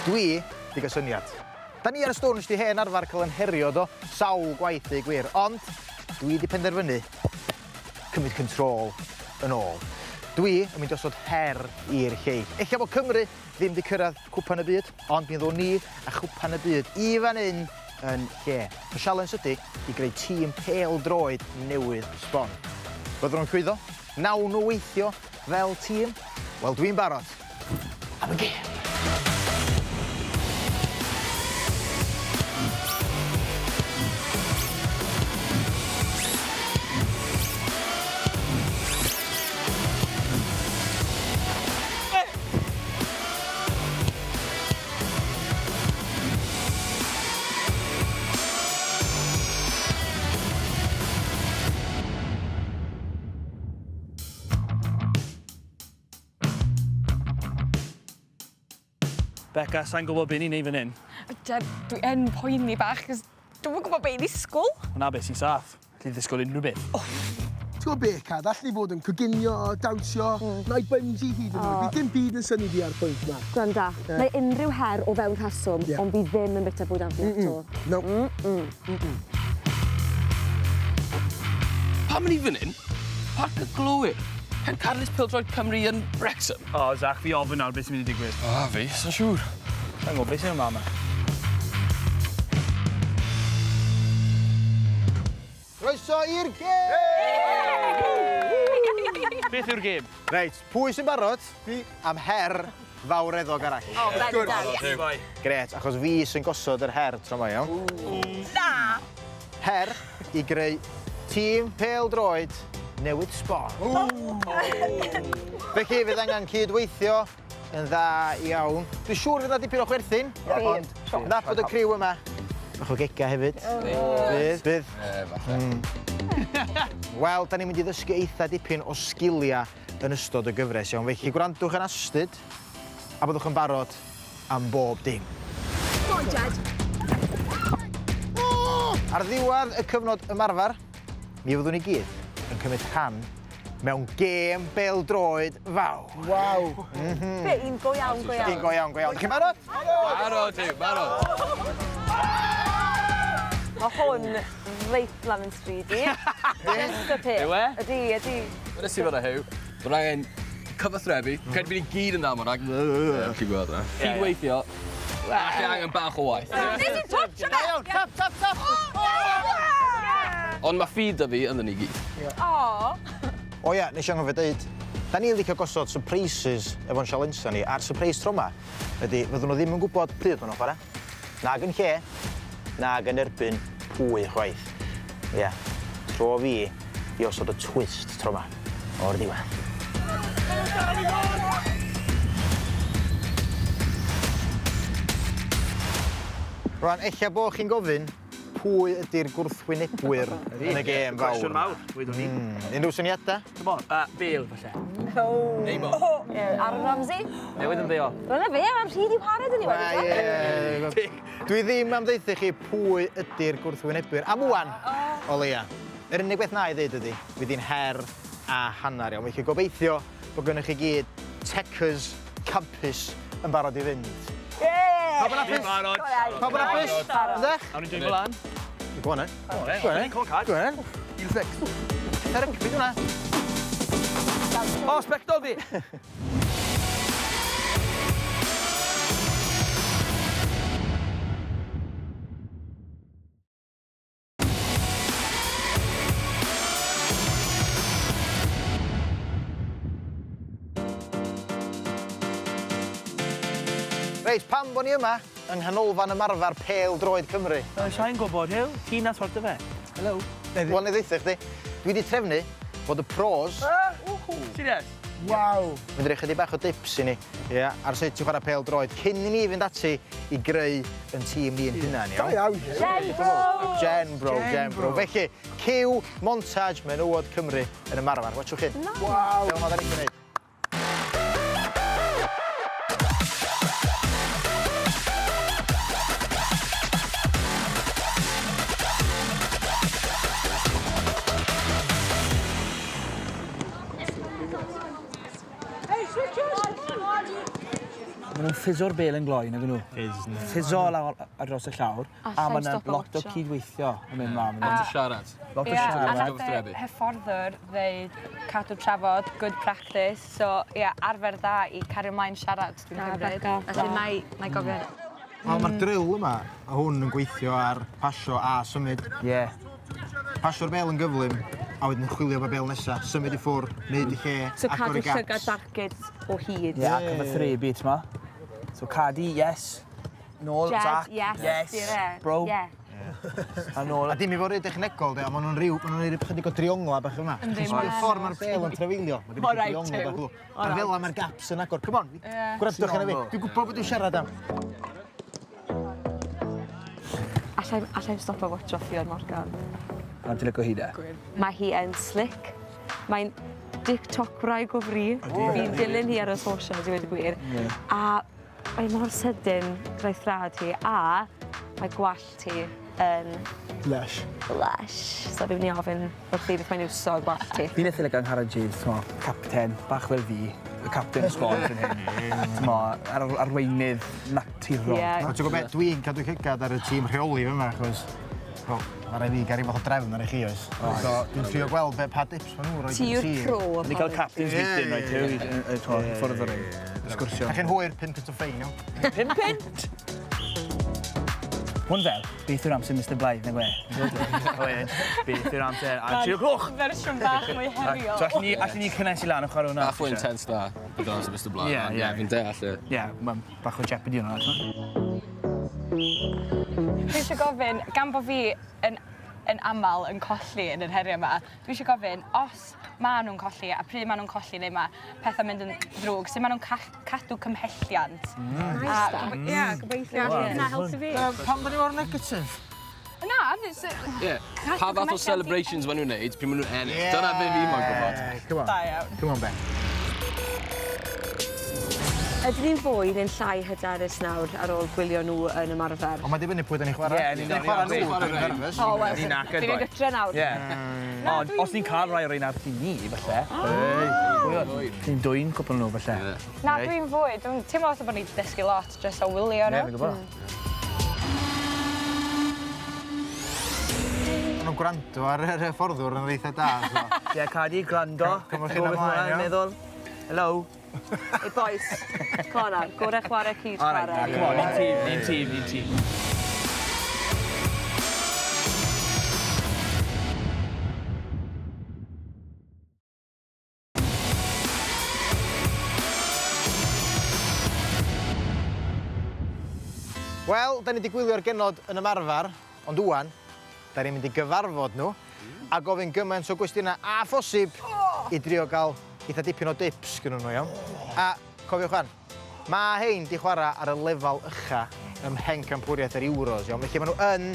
Dwi 'di gael syniad. Da ni ar y Stwrns 'di hen arfer cael yn herio do, sawl gwaith deu gwir, ond dwi 'di penderfynu cymryd control yn ôl. Dwi yn mynd i osod her i'r lleill. Ella bod Cymru ddim 'di cyrraedd Cwpan y Byd, ond mi ddown ni a Chwpan y Byd i fan hyn yn lle. Y sialens ydy i greu tîm pêl-droed newydd sbon. Fyddwn nhw'n llwyddo? Wnawn nhw weithio fel tîm? Wel, dwi'n barod am y gêm! Beca, sa'n gwybod be ni'n neud fan hyn. Jed, dwi yn poeni bach, cos dwi'm yn gwybod be i ddisgwyl. Hwna beth sy'n saff. Alli ddisgwyl unrhyw beth. Oh. Ti'n gwybod be, Cad, allen ni fod yn coginio, dawnsio, mm. na'i bungee hyd yn oed. Oh. Bydd dim byd yn synnu fi ar pwynt yma. Gwranda, yeah. Mae unrhyw her o fewn rheswm, yeah. Ond fi ddim yn bita bwyd afiach 'to. No. Mm -mm. Pam ni fan hyn? Parc y Glowyr. Pencadlys Pêl-droed Cymru yn Wrexham. O, oh, Zach, fi ofyn nawr beth sy'n mynd i digwydd. O, oh, fi, sa'n siŵr. Sa'n gwybod beth sy'n yma yma. Croeso i'r gêm! Beth yw'r gêm? Reit, pwy sy'n barod am her fawreddog arall? O, bendant. Grêt, achos fi sy'n gosod yr her tro 'ma, iawn? Na! Her i greu tîm pêl-droed newydd sbon. Felly, fydd angen cyd-weithio yn dda iawn. Dwi'n siŵr fydd 'na dipyn o chwerthin, ond nabod y criw yma. Bach o gega hefyd. Bydd, bydd. Wel, da ni'n mynd i ddysgu eitha dipyn o sgiliau yn ystod y gyfres, iawn. Felly, gwrandwch yn astud a byddwch yn barod am bob dim. Go on, Jed. Ar ddiwedd y cyfnod ymarfer, mi fyddwn ni gyd yn cymryd rhan mewn gêm bêl-droed fawr. Waw. Be, un go iawn, go iawn? Un go iawn, go iawn. Chi'n barod? Barod, Huw, barod. Mae hwn reit lan yn stryd i. Just y peth. Yw e? Ydy, ydy. Be nes i fan'na, Huw? Bod angen cyfathrebu. Credu bod ni gyd yn dda am hwnna. Ti'n gweld hwnna. Cydweithio. Falle angen bach o waith. Nes i touch o fe! Iawn, tap, tap, tap! Ond mae ffydd 'da fi ynddyn ni gyd. O! O ia, nes i anghofio deud, da ni'n licio gosod surprises efo'n sialensa ni, a'r surprise tro 'ma ydi fyddwn nhw ddim yn gwybod pryd maen nhw'n chwarae, nag yn lle, nag yn erbyn pwy chwaith. Ia, tro fi i osod y twist tro 'ma, o'r diwedd. Rwan, ella bo' chi'n gofyn pwy ydi'r gwrthwynebwyr yn y gêm fawr. Cwestiwn mawr, weudwn i. Unrhyw syniadau? Come on, Bale, falle. Neymar. Ie, Aaron Ramsey. Newydd ymddeol. Wel, na fe, mae'n rhydd i'w hared yn ei wedi. Ie. Dwi ddim am ddeutha chi pwy ydi'r gwrthwynebwyr. Am ŵan, o leia. Yr unig beth na i ddeud ydi, fydd hi'n her a hanner iawn. Felly gobeithio bod gennych chi gyd techers campus yn barod i fynd. Ie! Pawb yn hapus? Barod. Pawb yn hapus? Ydych? Awn ni'n dwymo lan. Go on then. Go on then. Go on then. Come on, Cad. Go on then. Un sec. Pethau rygbi 'di hwnna. O, sbectol fi! Reit, pam bo' ni yma yng Nghanolfan Ymarfer Pêl-droed Cymru? Yy, sai'n gwybod, Huw. Ti nath sorto fe. Hello. Wel, 'na i ddeutha chdi. Dwi 'di trefnu bod y pros... Serious? Waw. Mynd i roi chydig bach o dips i ni, ia, ar sut i chwarae pêl-droed cyn i ni fynd ati i greu yn tîm ni'n hunan, iawn? Da iawn, Huw. Gen Bro! Gen Bro, Gen Bro. Felly, cyw montage Menywod Cymru yn ymarfer. Watchwch hyn. Waw. Fel ma' 'da ni 'di neud. Maen nhw'n ffiso'r bel yn gloi, nag nhw? Fizz. Ffiso lawr ar dros y llawr. A Alla mae i'm yna stopo lot o watsio. cydweithio yn mynd mlaen. Lot o siarad. Lot o Ie, a siarad. nath y Gyfathrebu. hyfforddwr ddeud cadw trafod, good practice, so ie, arfer dda i cario mlaen siarad, dwi'n Da, cymryd. Beca. Felly na i, na i gofio hynny. Wel, mae'r drill yma, a hwn yn gweithio ar pasio a symud. Ie. Pasio'r bel yn gyflym, a wedyn chwilio am y bel nesa, symud i ffwr, neud i lle, So agor cadw y gaps. llygad barcud o hyd. Ie, a cyfathrebu, ti'n ma? So Cadi, yes. Nôl, Jed, Zach, yes. yes. Ie. Bro. Ie. A nôl. A dim i fod rhy dechnegol, de, ond maen nhw'n rhyw, maen nhw'n rhyw chydig o driongla bach yma. Yndi, Chi'n ma' sbio ffordd mae'r bel yn trafeilio. Mae gen i Alright, triongla Huw. bach lw. A fel 'na mae'r gaps yn agor. Come on, gwrandwch arna fi. Dwi'n gwybod beth dwi'n siarad am. Allai, allai'm stopo watcho Ffion Morgan. A ti'n licio hi de? Mae hi yn slick. Mae'n TikTok-wraig o fri. Fi'n dilyn hi ar y socials i weud y gwir. A mae mor sydyn gyda'i thrad hi, a mae gwallt hi yn Lush. lush. So fi'n mynd i ofyn wrth hi beth mae'n iwso gwallt hi. Fi'n eitha licio Angharad James, t'mo, capten, bach fel fi, y capten y sgwad fan hyn. T'mo, ar arweinydd naturiol. Ie. Ond ti'n gwybod beth, dwi'n cadw llygad ar y tîm rheoli fyma, achos, wel, mae rhaid fi gael rhyw fath o drefn ar i chi, oes. So, dwi'n trio gweld be, pa dips maen nhw'n rhoi Ti yw'r pro. Ni cael captain's meeting, right, Huw, t'mo, i ffwrdd o'r un. Sgwrsio. Da chi'n hwyr 5 punt o ffein, iawn? 5 punt? Hwn fel, beth yw'r amser Mr Blythe, nag we? Beth yw'r amser? A 3 o'r gloch! Fersiwn bach mwy heriol. So allen ni cynnesu lan o chwarae hwnna? Bach fwy intense na, bydd amser Mr Blythe. Ie, ond ie. Ie, fi'n deall e. Ie, mae'n bach o jeopardy hwnna. Dwi eisiau gofyn, gan bo fi yn aml yn colli yn yr heriau yma, dwi eisiau gofyn, os ma nhw'n colli a pryd ma nhw'n colli neu mae pethau'n mynd yn ddrwg, sut ma nhw'n cadw cymhelliant? Nice da. Ie, gobeithio. Na, helpu fi. Pam da ni mor negatif? Na, Ie. Pa fath o celebrations maen nhw'n neud pryd maen nhw'n ennill? Dyna be fi moyn gwybod. Come on. Da iawn. Come on, Ben. Ydyn ni'n fwy neu'n llai hyderus nawr ar ôl gwylio nhw yn ymarfer? Ond mae dibynnu pwy da ni'n chwarae. Ie, ni'n Da ni'n chwarae nhw, chwarae dwi'n rhein. nervous. O, wel, Ni'n knackered, fi'n boi. gytre nawr. Ie. Ond os ni'n cael rai o'r ein ar tîm ni, falle. Ei, Ni'n dwyn cwpl nhw, falle. Na, dwi'n fwy. Dwi'n teimlo fatha bod ni wedi dysgu lot jyst o wylio Ie, nhw. fi'n gwybod. Maen nhw'n gwrando ar yr hyfforddwr yn eitha da. So. Ie, Cadi, gwrando. Cymryd Gwybod beth ymlaen, mae'n iawn. meddwl. Hello. Ei, boys, come on nawr, gorau chwarae cyd All right, chwarae. come on, ni'n tîm, ni'n tîm, ni'n tîm. Wel, da ni wedi gwylio'r genod yn ymarfer, ond ŵan, da ni'n mynd i gyfarfod nhw a gofyn gymaint o gwestiynau a phosib i drio gael eitha dipyn o dips gyda nhw, iawn. A cofiwch wan, mae hein di chwarae ar y lefel ucha ym mhencampwriaeth yr Euros, iawn. Felly maen nhw yn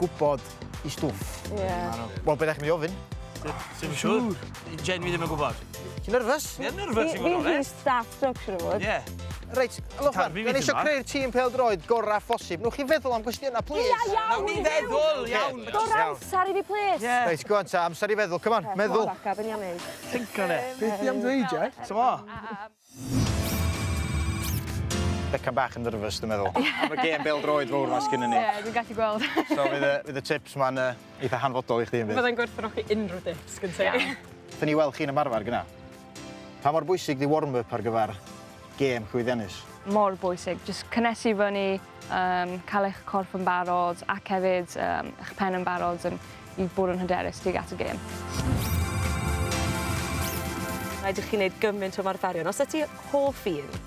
gwybod i stwff. Ie. Wel, be da chi'n mynd i ofyn? Sim siŵr. Genuinely ddim yn gwybod. Ti'n nervous? Fi'n nervous, i fod Fi'n yn rhy onest. starstruck, siŵr o fod. Ie. Reit, ylwch fan, Tarfu fi da ni eisiau tipyn bach. creu'r tîm pêl-droed gorau phosib. Newch chi feddwl am gwestiynau, please. Ia, iawn. Nawn ni feddwl, iawn. Gorau amser i fi, please. Ie. Reit, go on ta, amser i feddwl. Come on, meddwl. Come on, Beca, be ni am wneud? Think on it. Beth i am dweud, ie? So mo? Becan bach yn nervous, dwi'n meddwl. Am y gêm bêl-droed fawr 'ma sgynnon ni. Ie, dwi'n gallu gweld. So fydd y tips ma'n eitha hanfodol i chdi yn fydd. Byddai'n gwerthfawrogi unrhyw dips gyn ti. Nathon ni weld chi'n ymarfer gyna. Pa mor bwysig di warm-up ar gyfer gêm llwyddiannus? Mor bwysig, just cynnesu fyny, cael eich corff yn barod ac hefyd eich pen yn barod yn, i bod yn hyderus tuag at y gêm. Rhaid i chi wneud gymaint o ymarferion. Os ydy ti hoff un,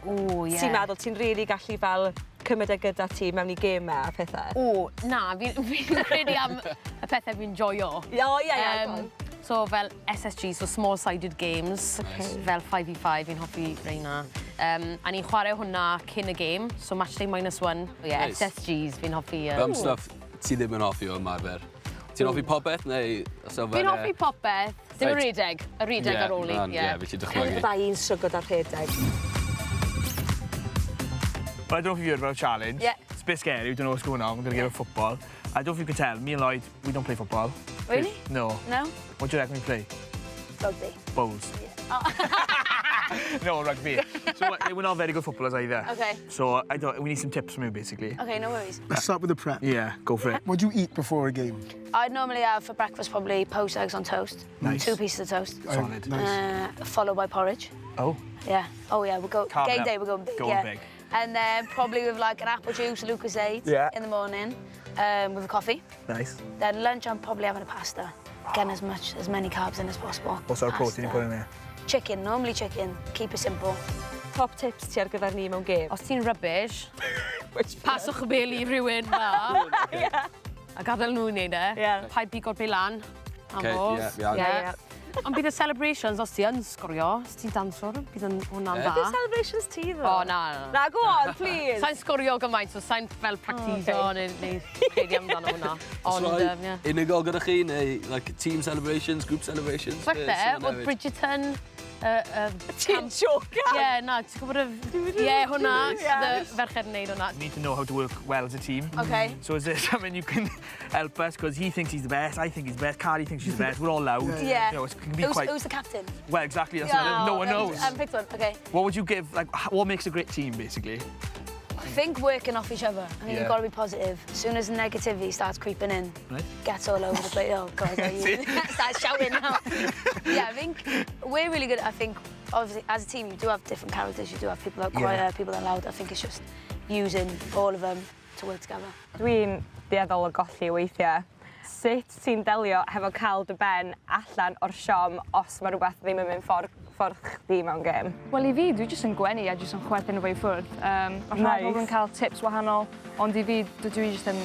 O, ie. ti'n meddwl ti'n really gallu fel cymryd e gyda ti mewn i gemau a pethau? O, na, fi'n fi credu am y pethau fi'n joio. O, ie, So fel SSG, so small-sided games, fel 5v5, fi'n hoffi reina. A ni'n chwarae hwnna cyn y game, so match day -1. Yeah, Nice. SSGs, fi'n hoffi. Am stuff ti ddim yn hoffi o ymarfer? Ti'n hoffi popeth neu os o Fi'n hoffi popeth, dim y rhedeg, y rhedeg ar ôl i. Ie, fi ti'n dychmygu. Bydda i'n stryglo ar rhedeg. But I don't know if you've heard about a challenge. Yeah. It's a bit scary, we don't know what's going on. We're going to give it football. I don't know if you could tell, me and Lloyd, we don't play football. Really? No. No? What do you reckon we play? Rugby. Bowls. No, rugby. So we're not very good footballers either. Okay. So I don't, we need some tips from you basically. Okay, no worries. Let's start with the prep. Yeah, go for it. What do you eat before a game? I'd normally have for breakfast probably poached eggs on toast. Nice. Two pieces of toast. Solid. Nice. Followed by porridge. Oh. Yeah. Oh yeah, we go Carving game up. day. We're going big. Going yeah. big. And then probably with like an apple juice, Lucozade Yeah. in the morning, with a coffee. Nice. Then lunch, I'm probably having a pasta. Getting as much, as many carbs in as possible. What sort of protein you Pasta. put in there? Chicken, normally chicken. Keep it simple. Top tips ti ar gyfer ni mewn gêm. Os ti'n rubbish, paswch y bel i rhywun na. A gadael nhw wneud e. Yeah. Paid bigo'r bel lan. Am Okay, fos. ie, iawn. Ie, ie. Ond bydd y celebrations, os ti yn sgorio, os ti'n danswr, bydd yn hwnna'n Ie. dda. Beth celebrations ti ddo? O, na, na, na. Na, go on, please. Sa'n sgorio gymaint, so sa'n fel practiso Oh, okay. neu, neu credu amdano hwnna. Ond, Os um, ie. Unigol gyda chi, neu like, team celebrations, group celebrations? Falle, Be sy'n oedd newid? Bridgerton... Ti'n jocan? Ie, na, ti'n gwybod y... Ie, hwnna, y ferched yn neud hwnna. We need to know how to work well as a team. Okay. So is there something you can help us? Because he thinks he's the best, I think he's the best, Carrie thinks she's the best, we're all loud. Yeah. You know, it can be Who's, quite... who's the captain? Well, exactly, that's what no one knows. I haven't picked one. Okay. What would you give, like, what makes a great team, basically? I think working off each other. I think Yeah. you've got to be positive. As soon as negativity starts creeping in, Right. gets all over the place. Oh God, are you start shouting now. Yeah, I think we're really good. I think obviously as a team you do have different characters. You do have people that are quieter, people that are loud. I think it's just using all of them to work together. Dwi'n dueddol o golli weithiau. Sut ti'n delio hefo cael dy ben allan o'r siom os mae rhywbeth ddim yn mynd ffordd, ffordd chdi mewn gêm? Wel i fi, dwi jyst yn gwenu a jyst yn chwerthin efo i ffwrdd. Mae rhai Nice. pobl yn cael tips wahanol, ond i fi, dydw i jyst yn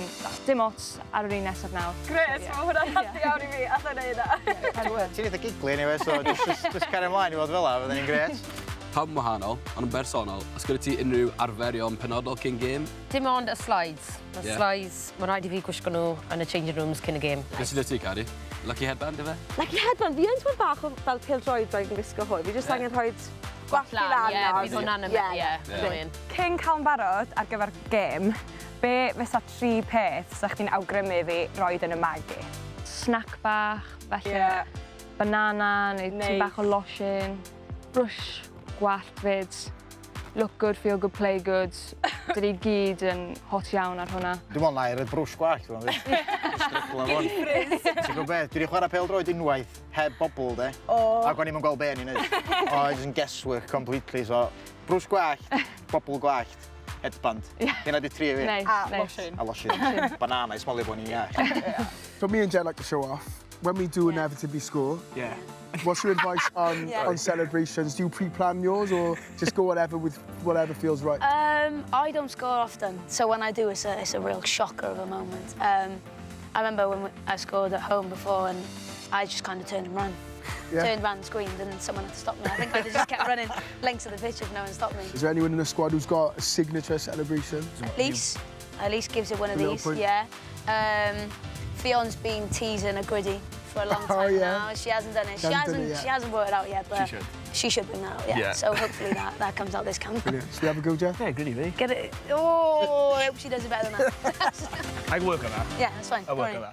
dim ots ar yr un nesaf nawr. Gret, mae hwnna'n handi iawn i fi, allai neud na. Ti'n eitha gigli anyway, so just, just, just cario ymlaen i fod fel 'a, fydden ni'n gret. Pawb yn wahanol, ond yn bersonol, os gyda ti unrhyw arferion penodol cyn gêm, Dim ond y slides. Mae'r Ie. slides, mae'n rhaid i fi gwisgo nhw yn y changing rooms cyn y gêm. beth sydd 'da ti, Cadi? Lucky headband, ife? Like headband, fi yn teimlo bach o fel pêl-droed rhaid yn gwisgo hwn. Fi jyst angen rhoi gwallt i lan Ie, nawr. bydd hwnna'n Ie, ie, Ie. annoying. Cyn cael yn barod ar gyfer gêm, be fysa tri peth sa chdi'n awgrymu fi roed yn y mag i? Snack bach, felly Ie. banana neu Neis. tipyn bach o losin, brush gwallt fyd, look good, feel good, play good. Dyn ni gyd yn hot iawn ar hwnna. Dwi'n meddwl na i'r brwsh gwallt, dwi'n meddwl. Stryglo fo'n. Ti'n gwybod beth, dwi wedi chwarae pêl-droed unwaith heb bobl, de. O. Ac o'n i'm yn gweld be o'n i'n neud. O, just yn guesswork completely, so brwsh gwallt, bobl gwallt, headband. Hynna di tri fi. Neis, A neis. losin. A losin. Banana i smolio bod ni'n iach. So me and Jen like to show off. When we do inevitably score, Yeah. what's your advice on, on celebrations? Do you pre-plan yours or just go whatever with whatever feels right? I don't score often, so when I do, it's a real shocker of a moment. I remember when I scored at home before, and I just kind of turned and ran. Yeah. Turned round and screamed, and someone had to stop me. I think I'd have just kept running lengths of the pitch if no one stopped me. Is there anyone in the squad who's got a signature celebration? Elise gives it one of The little these, point. yeah. Fiona's been teasing a griddy for a long Oh, time yeah. now. She hasn't done it. She She hasn't done hasn't. it yet. she hasn't brought it out yet, but should. She should bring that out. Yeah. Yeah. So hopefully that comes out this camp. Brilliant. Should we have a go, Jeff? Yeah, griddy, really. Get it? Oh, I hope she does it better than that. I work on that. Yeah, that's fine. I work Don't on worry.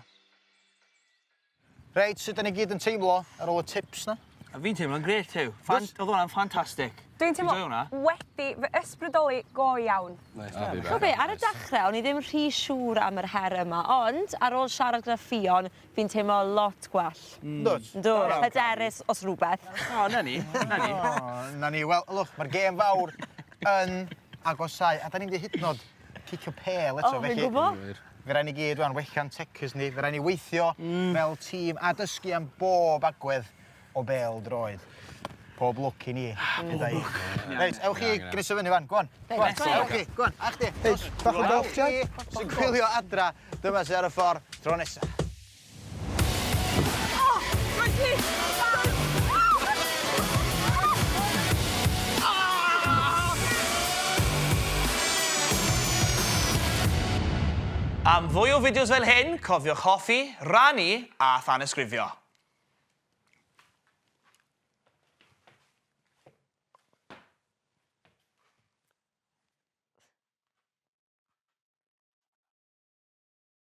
that. Reit, sut da ni gyd yn teimlo ar ôl y tips na? A fi'n teimlo'n gret, yw. Fan, oedd hwnna'n ffantastig. Dwi'n teimlo Enjoy hwnna. wedi fy ysbrydoli go iawn. Nice. A fi Ch'mo' be, ar y dechrau, o'n i ddim rhy siŵr am yr her yma, ond ar ôl siarad gyda Ffion, fi'n teimlo lot gwell. Dwt? Yndw, hyderus os rhywbeth. O, na ni, na ni. O, na ni. Wel, look, mae'r gêm fawr yn agosau, a da ni'n di hyd yn oed cicio pêl eto. O, fi'n felly gwbo. Fe rai ni gyd rwan wella'n techs ni, fe rai ni weithio fel tîm a dysgu am bob agwedd o bêl droed. Pob lwc i ni. Pob lwc. Reit, ewch chi gneisio fyny fan, go on. Go on, ewch chi, go on, a chdi. Hey, bach o golf, Jack? Sy'n gwylio adra, dyma sydd ar y ffordd tro nesa. Am fwy o fideos fel hyn, cofiwch hoffi, rannu a thanysgrifio.